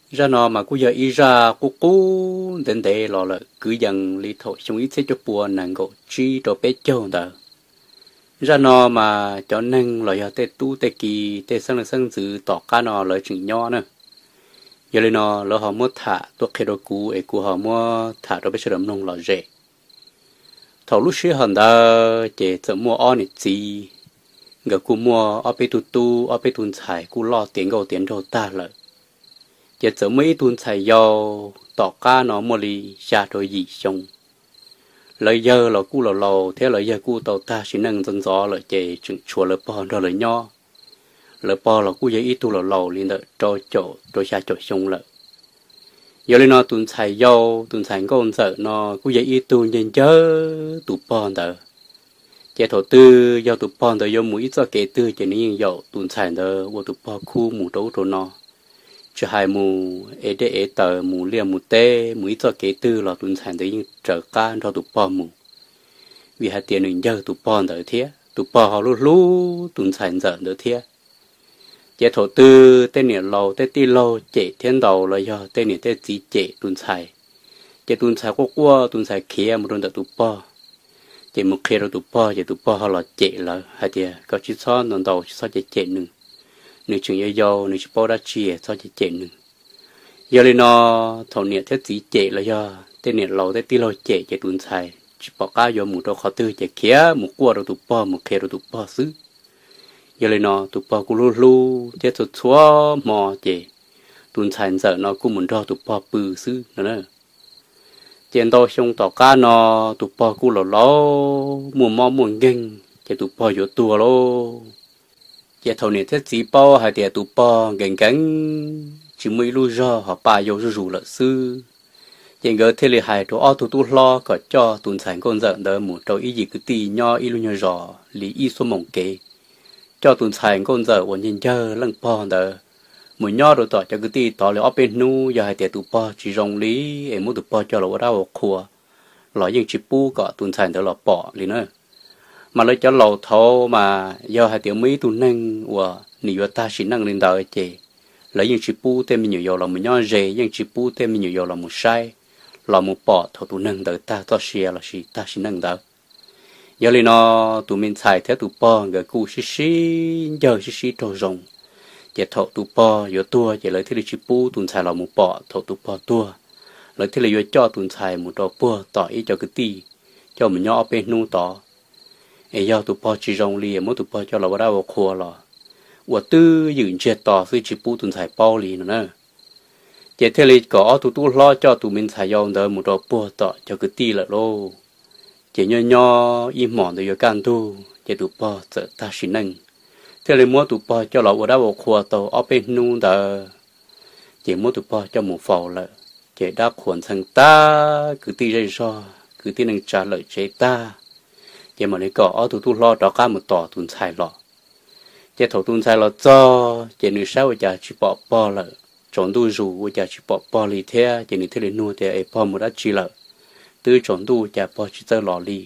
Zaj no mas kuj yog ib zaj qub qub ntev ntev los lawm, kwv yees li thaum xyoo ib txhiab cuaj pua nees nkaum tsib rau peb caug ntawd. Zaj no mas cov neeg los yog tej tub tej ki, tej xeeb leej xeeb ntxwv tom qab no lawv tseem nyob na. Yog li no lawv ho muab tham tuaj qhia rau kuv es kuv ho muab tham rau peb sawv daws mloog lom zem. Thaum lub sij hawm ntawd ces txawm muaj ob niam txiv, nkawd kuj muaj ob peb tug tub ob peb tug ntxhais kuj loj tiav nkauj tiav nraug tag lawm. Ces txawm muaj ib tug ntxhais yau tom qab no muaj li xya rau yim xyoo. Lawv yawg los kuj laus laus thiab lawv yawg kuj tau tag sim neej ntxov ntxov lawm ces tseem tshuav lawv pog nrog lawv nyob. Lawv pog los kuj yog ib tug laus laus li ntawm rau caum rau xya caum xyoo lawm. Yog li no tus ntxhais yau, tus ntxhais nkauj ntxawm no kuj yog ib tug ncawg ncawg tus pog ntawd. Ces thaum twg yog tus pog ntawd yuav mus ib txoj kev twg ces nws yeej yaum tus ntxhais ntawd ua tus pog khub mus rau ub rau no. Tsis hais mus ev dej ev taws, mus liaj mus teb, mus ib txoj kev twg los tus ntxhais ntawd yeej raws qab nrog tus pog mus, vim hais tias nws ncawg tus pog ntawd thiab tus pog ho hlub hlub tus ntxhais ntxawm ntawd thiab. Ces thaum twg tej niam laus tej tij laug cem thiab ntaus los yog tej niam tej txiv cem tus ntxhais, ces tus ntxhais quaj quaj, tus ntxhais khiav mus rau ntawm tus pog. Ces mus qhia rau tus pog ces tus pog ho los cem lawv hais tias, koj tsis txhob ntaus ntaus, tsis txhob cem cem nws. Nws tseem yau yau, nws tsis paub dab tsi, txhob cem cem nws. Yog li no thaum niam thiab txiv cem los yog tej niam laus tej tij laug cem ces tus ntxhais tsis pom qab yuav mus rau qhov twg ces khiav mus quaj rau tus pog, mus qhia rau tus pog xwb. Yog li no tus pog kuj hlub hlub thiab txhua txhua hmo ces tus ntxhais ntxawm no kuj mus nrog tus pog pw xwb no. Ces ntau xyoo tom qab no tus pog kuj laus laus muaj mob muaj nkeeg ces tus pog yuav tuag lauj. Ces thaum niam thiab txiv paub hais tias tus pog nkees nkees tsis muaj ib lub zog, ho paj yau zuj zus lawm xwb, ces nkawd thiaj li hais rau ob tug tub hlob kom coj tus ntxhais nkauj ntxawm ntawd mus rau ib yim kwv tij nyob ib lub nyuag zos li ib xuab moos kev, coj tus ntxhais nkauj ntxawm uas ncawg ncawg leej pog ntawd mus nyob rau tom cov kwv tij tod li ob peb hnub. Yog hais tias tus pog tsis zoo li es muab tus pog coj los ua dab ua qhua los yeej tsis pub kom tus ntxhais ntawd los pom li na. Mas lawv cov laus thaud mas yog hais tias muaj ib tug neeg uas nws yuav tag sim neej li ntawd ces lawv yeej tsis pub tej me nyuam yaus los mus nyob ze, yeej tsis pub tej me nyuam yaus los mus saib, los mus pom thaum tus neeg ntawd tag txoj sia lossis tag sim neej ntawd. Yog li no tus me ntxhais thiab tus pog nkawd kuj sib sib ncawg sib sib raug zoo. Ces thaum tus pog yuav tuag ces lawv thiaj li tsis pub tus ntxhais los mus pom thaum tus pog tuag. Lawv thiaj li yuav coj tus ntxhais mus rau puag tom ib cov kwv tij, coj mus nyob ob peb hnub tod. Es yog tus pog tsis zoo li muab tus pog coj los ua dab ua qhua los ua twj ywm ntsiag to xwb, tsis pub tus ntxhais paub li no na. Ces thiaj li kom ob tug tub hlob coj tus me ntxhais yau ntawd mus rau puag tom cov kwv tij lawm lauj. Ces nyob nyob ib hmos ntawd yuav kaj ntug ces tus pog txawm tag sim neej, thiaj li muab tus pog coj los ua dab ua qhua tau ob peb hnub ntawd, ces muab tus pog coj mus faus lawm. Ces dab qhuas ntxhee tag, kwv tij zej zog kwv tij neej tsa lawm tsev tag, ces mam li kom ob tug tub hlob rov qab mus tos tus ntxhais los. Ces thaum tus ntxhais los txog ces nws saib ua cas tsis pom pog lawm, tsaus ntuj zus ua cas tsis pom pog li thiab. Ces nws thiaj li nug tias, es pog mus dab tsi lawm? Twb tsaus ntuj cas pog tsis txawj los li?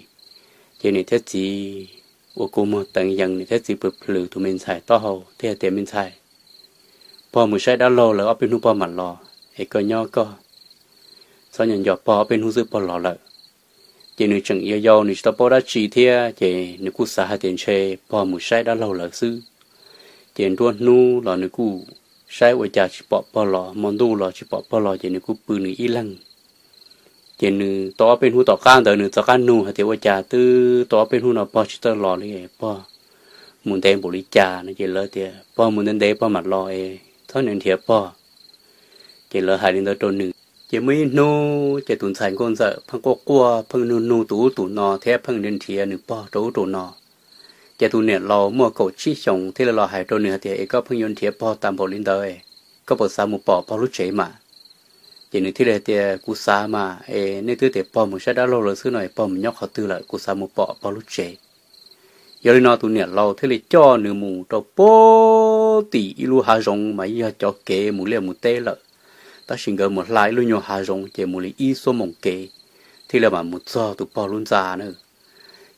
Ces niam thiab txiv uas kua muag teev yees, niam thiab txiv plhws plhws tus me ntxhais taub hau thiaj tias, me ntxhais, pog mus saib dab laug lawm, ob peb hnub pog mam los, es koj nyob koj, txhob nco nco pog, ob peb hnub xwb pog los lawm. Ces nws tseem yau yau, nws tsis tau paub dab tsi thiab, ces nws kuj xav hais tias ntshe pog mus saib dab laug lawm xwb. Ces nruab hnub los nws kuj saib ua cas tsis pom pog los, hmo ntuj los tsis pom pog los, ces nws kuj pw nws ib leeg. Ces nws tau ob peb hnub tom qab ntawd nws rov qab nug hais tias, ua cas twb tau ob peb hnub no pog tsis txawj los li, pog mus ntev npaum li cas no? Ces lawv tias, pog mus ntev ntev pog mam los es txhob nrhiav pog. Ces lawv hais li ntawd rau nws. Ces muaj ib hnub ces tus ntxhais nkauj ntxawm pheej quaj quaj, pheej nug nug tus ub tus no thiab pheej nrhiav nws pog rau ub rau no. Ces tus niam laus muaj kaum tsib xyoos thiaj li los hais rau nws hais tias, es koj pheej yuav nrhiav pog tas npaum li ntawd, koj puas xav mus pom pog lub tsev mas? Ces nws thiaj li hais tias, kuv xav mas, es nej twb tias pog mus saib dab laug lawm xwb no, es pog mus nyob qhov twg lawm, kuv xav mus pom pog lub tsev. Yog li no tus niam laus thiaj li coj nws mus rau puag tim ib lub hav zoov mas yog cov kev mus liaj mus teb lawm, tab sis nkawd mus hla ib lub nyuag hav zoov ces mus li ib xuab moos kev thiaj li mam mus txog tus pog lub ntxa na.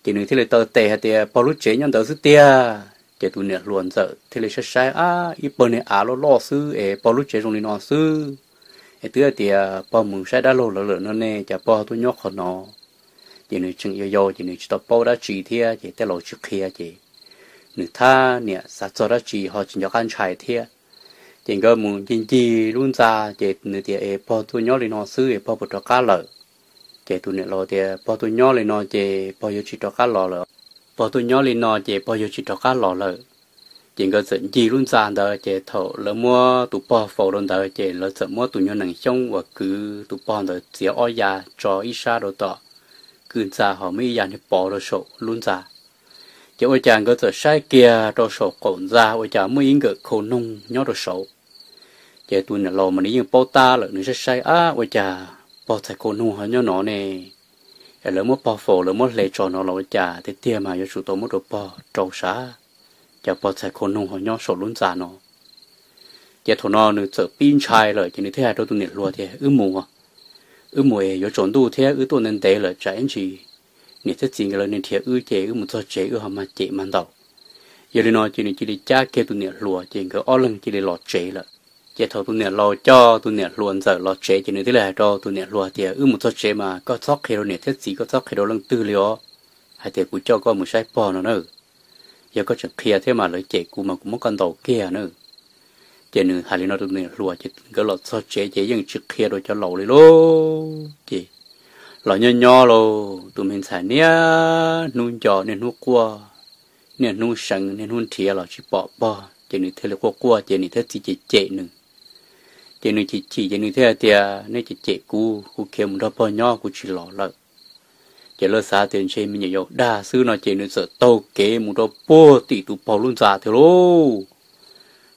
Ces nws thiaj li taw tes hais tias, pog lub tsev nyob ntawd xwb tiag. Ces tus niam hluas ntxawm thiaj li saib saib, ab, ib pawg niag av loj loj xwb es pog lub tsev zoo li no xwb. Es twb hais tias pog mus saib dab laug lawv lawm no ne, cas pog tuaj nyob qhov no? Ces nws tseem yau yau ces nws tsis tau paub dab tsi thiab ces tej laus tsis qhia ces nws thab niam xav txog dab tsi ho tsis nco qab ntshai thiab. Ces nkawd mus ncig ncig lub ntxa ces nws tias, Es pog tuaj nyob li no xwb es pog puas rov qab lawm? Ces tus niam laus tias, Pog tuaj nyob li no ces pog yuav tsis rov qab los lawm. Pog tuaj nyob li no ces pog yuav tsis rov qab los lawm. Ces nkawd txawm ncig lub ntxa ntawd ces thaum lawv muab tus pog faus rau ntawd ces lawv txawm muab tus nyuag nees xyoob uas kwv tus pog ntawd txiav ob ya tso ib sab rau tom kwj ntxa ho muab ib ya niag pov rau saum lub ntxa. Ces ua cas nkawd txawm saib kiag rau saum qaum ntxa ua cas muaj ib nkawm khau noog nyob rau saud. Ces tus niam laus mas nws yeej paub tab lawm, nws saib saib, Ab, ua cas pog txhais khau noog ho nyob no ne? Es lawv muab pog faus lawv muab hle tso no los ua cas tiag tiag mas yuav tsum tau muab rau pog rau sav, cas pog txhais khau noog ho nyob saum lub ntxa no? Ces thaum no nws txawm pib ntshai lawm ces nws thiaj hais rau tus niam hluas tias, Wb mus, wb mus es yuav tsaus ntuj thiab wb tuaj ntev ntev lawm tsam ib ntsis niam thiab txiv nkawd lawv nrhiav wb ces wb mus txog tsev wb ho mag cem mag ntaus. Yog li no ces nws cia li cab kiag tus niam hluas ces nkawd ob leeg cia li los tsev lawm. Ces thaum tus niam laus coj tus niam hluas ntxawm los tsev ces nws thiaj li hais rau tus niam hluas tias, Wb mus txog tsev mas koj txhob qhia rau niam thiab txiv, koj txhob qhia rau leej twg li os, hais tias kuv coj koj mus saib pog no na. Yog koj tseem qhia thiab mas lawv cem kuv mas kuv muab koj ntaus kiag na. Ces nws hais li no rau tus niam hluas ces nkawd los txog tsev ces yeej tsis qhia rau cov laus li lauj. Ces los nyob nyob lauj, tus me ntxhais niaj hnub nco niaj hnub quaj, niaj hnub seev niaj hnub nrhiav los tsis pom pog ces nws thiaj li quaj quaj ces niam thiab txiv cem cem nws. Ces nws chim chim ces nws thiaj tias, Nej cem cem kuv, kuv khiav mus nrog pog nyob kuv tsis los lawm. Ces lawv xav tias ntshe me nyuam yaus dag xwb no ces nws txawm taug kev mus rau puag tim tus pog lub ntxa thiab lauj.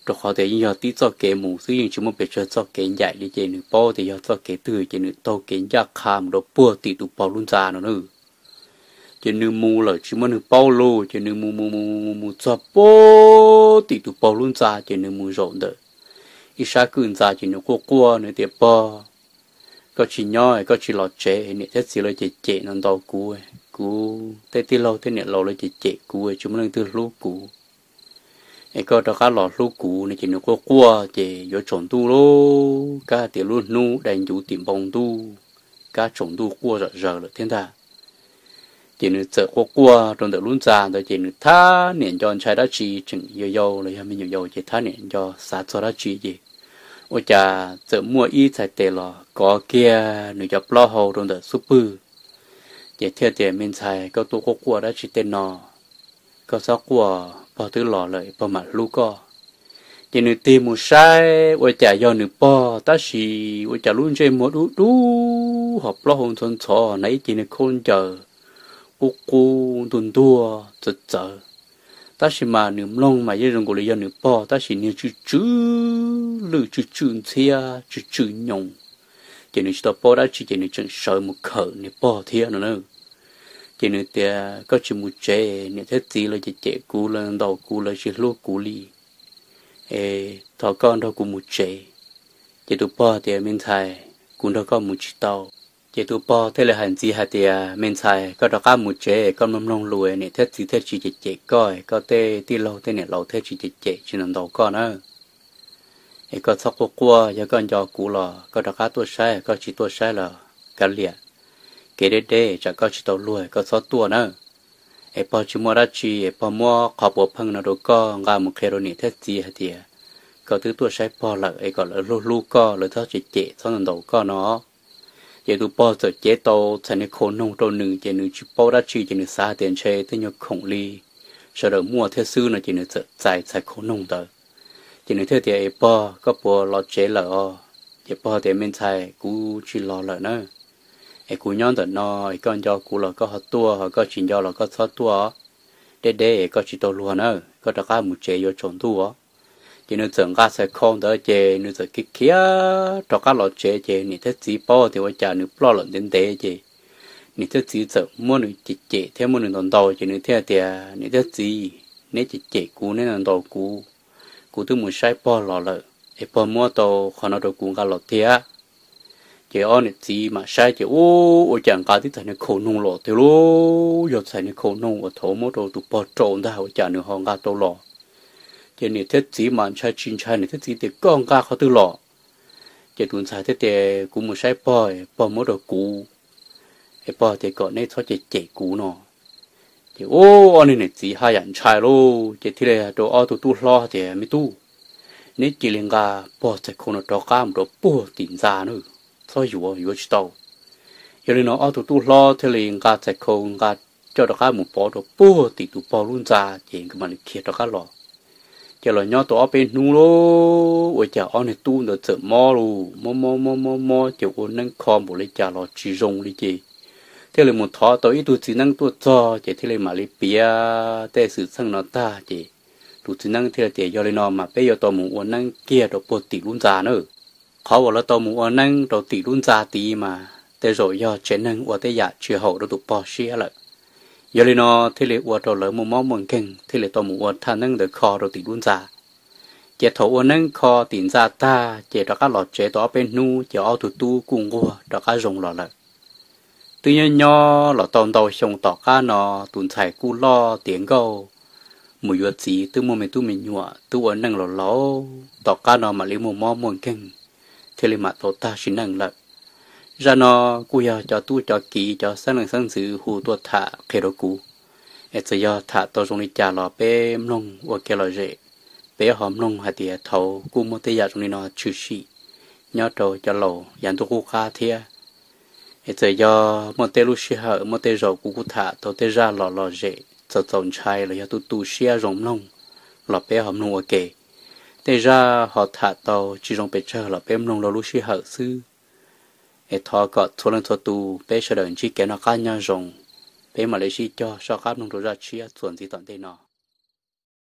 Rau qhov tias yeej yog tib txoj kev mus xwb, yeej tsis muaj pes tsawg txoj kev ncaim li ces nws paub tias yog txoj kev twg ces nws taug kev ncaj qha mus rau puag tim tus pog lub ntxa no na. Ces nws mus lawm tsis muaj neeg paub lauj, ces nws mus mus mus mus mus txog puag tim tus pog lub ntxa ces nws mus zaum ntawm ib sab kwj ntxa ces nws quaj quaj nws tias, Pog, koj tsis nyob koj tsis los tsev, niam thiab txiv lawv cem cem no ntaus kuv, kuv tej tij laug tej niam laus lawv cem cem kuv tsis muaj leej twg hlub kuv. Es koj rov qab los hlub kuv no. Ces nws quaj quaj ces yuav tsaus ntuj lauj, kab hais tias lub hnub dai ncuv tim npoo ntuj, kab tsaus ntuj quaj zom zaws lawm thiab ntag. Ces nws txawm quaj quaj rau ntawm lub ntxa ntawd ces nws thab niam nco ntshai dab tsi, tseem yau yau los yog me nyuam yaus ces thab niam nco xav txog dab tsi ces ua cas txawm muaj ib txhais tes los kov kiag nws cov plaub hau rau ntawm xub pwg. Ces thiaj tias, Me ntxhais, koj tuaj quaj quaj dab tsi tej no? Koj txhob quaj, pog twb los lawm pog mam hlub koj. Ces nws tig mus saib ua cas yog nws pog tab sis ua cas lub ntsej muag dub dub ho plaub hau ntxhov ntxhov hnav ib ce niag khaub ncaws qub qub ntuag ntuag txawv txawv. Tab sis mas nws mloog mas yeej zoo nkaus li yog nws pog tab sis niag tsw tsw lwj tsw tsw ntxhiab tsw tsw nyoos. Ces nws tsis tau paub dab tsi ces nws tseem sawv mus khawm niag pog thiab no na. Ces nws tias, Koj tsis mus tsev, niam thiab txiv lawv cem cem kuv, lawv ntaus kuv, lawv tsis hlub kuv li. Es thov koj nrog kuv mus tsev. Ces tus pog tias, Me ntxhais, kuv nrog koj mus tsis tau. Ces tus pog thiaj li hais ntxiv hais tias, Me ntxhais, koj rov qab mus tsev, koj mloog mloog lus, niam thiab txiv thiaj tsis cem cem koj, koj tej tij laug tej niam laus thiaj tsis cem cem tsis ntaus ntaus koj na. Es koj txhob quaj quaj, yog koj nco kuv los koj rov qab tuaj saib, koj tsis tuaj saib los kav liam, kev deb deb tsam koj tsis tau luag, koj txhob tuaj na. Es pog tsis muaj dab tsi, es pog muab qhov puav pheej no rau koj nqa mus qhia rau niam thiab txiv hais tias koj twb tuaj saib pog lawm es kom lawv hlub hlub koj, lawv txhob cem cem txhob ntaus ntaus koj no. Ces tus pog txawm cev tau txhais niag khau noog rau nws, ces nws tsis paub dab tsi ces nws xav hais tias ntshe tej nyuag khoom li sawv daws muaj thiab xwb no, ces nws txawm txais txhais khau noog ntawd. Ces nws thiaj tias, Es pog, koj puas los tsev lawm os? Ces pog tias, Me ntxhais, kuv tsis los lawm na. Es kuv nyob ntawm no, es koj nco kuv los koj ho tuaj, ho koj tsis nco los koj txhob tuaj. Deb deb es koj tsis tau luag na, koj rov qab mus tsev, yuav tsaus ntuj os. Ces nws txawm nqa txhais khau ntawd ces nws txawm khiav khiav rov qab los tsev, ces niam thiab txiv paub tias ua cas nws ploj lawm ntev ntev, ces niam thiab txiv txawm muab nws cem cem thiab muab nws ntaus ntaus, ces nws thiaj tias, Niam thiab txiv, neb cem cem kuv, neb ntaus ntaus kuv, kuv twb mus saib pog los lawm es pog muab tau qhov no rau kuv nqa los tiag. Ces ob niam txiv mam saib ces ua cas nqa tib txhais niag khau noog los tiag lauj, yog txhais niag khau noog uas thaum muab rau tus pog rau ntag, ua cas nws ho nqa tau los. Ces niam thiab txiv mas ntshai tsis ntshai, niam thiab txiv tias, Koj nqa qhov twg los? Ces tus ntxhais thiaj tias, Kuv mus saib pog, pog muab rau kuv, es pog tias kom neb txhob cem cem kuv no. Ces u, ob niag niam txiv haj yam ntshai lauj, ces thiaj li rau ob tug tub hlob tias, Me tub, neb cia li nqa pog txhais khau no rov qab mus rau puag tim ntxa na, txhob yuav, yuav tsis tau. Yog li no ob tug tub hlob thiaj li nqa txhais khau nqa coj rov qab mus pov rau puag tim tus pog lub ntxa, ces nkawd mam li khiav rov qab los. Ces los nyob tau ob peb hnub lauj, ua cas ob niag tub ntawd txawm mob lauj, mob mob mob mob mob, ces ua neeb kho npaum li cas los tsis zoo li ces thiaj li mus thov tau ib tug txiv neeb tuaj txog, ces thiaj li mam li piav tej xwm txheej no tag, ces tus txiv neeb thiaj li tias, Yog li no mas peb yuav tau mus ua neeb kiag rau puag tim lub ntxa na. Qhov uas lawv tau mus ua neeb rau tim lub ntxa tid mas tej zaum yog tsev neeg ua tej yam tsis haum rau tus pog siab lawm. Yog li no thiaj li ua rau lawv muaj mob muaj nkeeg, thiaj li tau mus ua thaj neeb ntawd kho rau tim lub ntxa. Ces thaum ua neeb kho tim ntxa tag, ces rov qab los tsev tau ob peb hnub, ces ob tug tub kuj nquag rov qab zoo los lawm. Twb nyob nyob los tau ntau xyoo tom qab no, tus ntxhais kuj loj tiav nkauj mus yuav txiv, twb muaj me tub me nyuam, twb ua neej los laus, tom qab no mam li muaj mob muaj nkeeg, thiaj li mam tau tag sim neej lawm. Zaj no kuj yog cov tub cov kiv cov xeeb leej xeeb ntxwv hu tuaj tham qhia rau kuv. Es txawm yog tham tau zoo li cas los peb mloog ua kev lom zem, peb ho mloog hais tias thaum kuj muaj tej yam zoo li no tshwm sim nyob rau cov laus yav ntuj qub qab thiab. Es txawm yog muaj tej lub sij hawm muaj tej zaum kuv kuj tham tau tej zaj lom lom zem txaus txaus ntshai los yog tu tu siab zoo mloog, los peb ho mloog ua ke. Tej zaj ho tham tau tsis zoo pes tsawg los peb mloog rau lub sij hawm xwb. Es thov kom txhua leej txhua tus peb sawv daws ntsib kev noj qab nyob zoo, peb mam li sib cog soj qab mloog rau zaj tshiab txuas ntxiv tom ntej no.